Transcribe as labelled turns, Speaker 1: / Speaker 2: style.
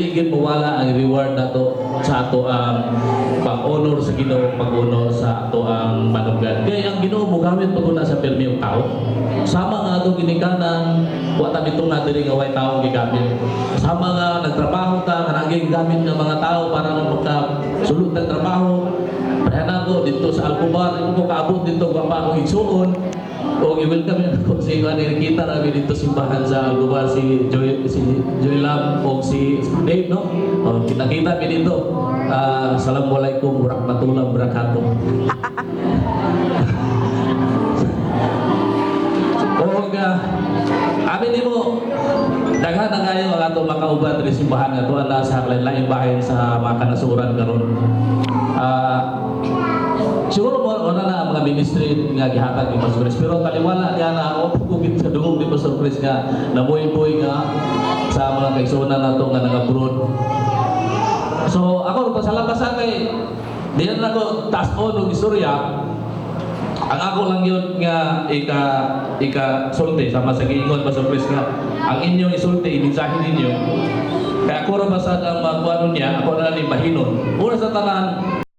Speaker 1: Dili mawala ang reward nato sa ato ang pag-honor sa Ginoo, pag-honor sa ato ang manunggan. Kay ang Ginoo mogamit pag sa pirmi og tao. Sama nga atong ginikanan, wa ta mitunga diri nga way tao gigamit. Sama nga nagtrabaho ta, kanang gigamit nga mga tao para lang makasulod ng trabaho. Pareha na ako dito sa Al Khobar, ko kaabot dito, wa pa akong igsuon. O i-welcome yun ako si ano, nakita namin dito simbahan sa Al Khobar, si Joy Lam o si Dave, no? O, kita-kita mi dito. Ah, assalamualaikum warahmatullahi wabarakatuh. O amin nimo, daghan na kayo ang atong makauban diri simbahan nga tuwa na sa lain-laing bahin sa mga kanasuran karon. Ah, siguro mo una na ang mga ministry nga gihatag ni Pastor Chris. Pero taliwala niya na ako ko sa dungog ni Pastor Chris nga nabuhi-buhi nga sa mga kaigsuonan nato nga nag-abroad. So ako sa labasan kay di na ako taas on og istorya. Ang ako lang yun nga ika ika sulti sama sa giingon Pastor Chris nga ang inyong isulti, imensahe ninyo. Kaya ako ra basad ang magkuano niya, ako na ni bahinon. Una sa tanan,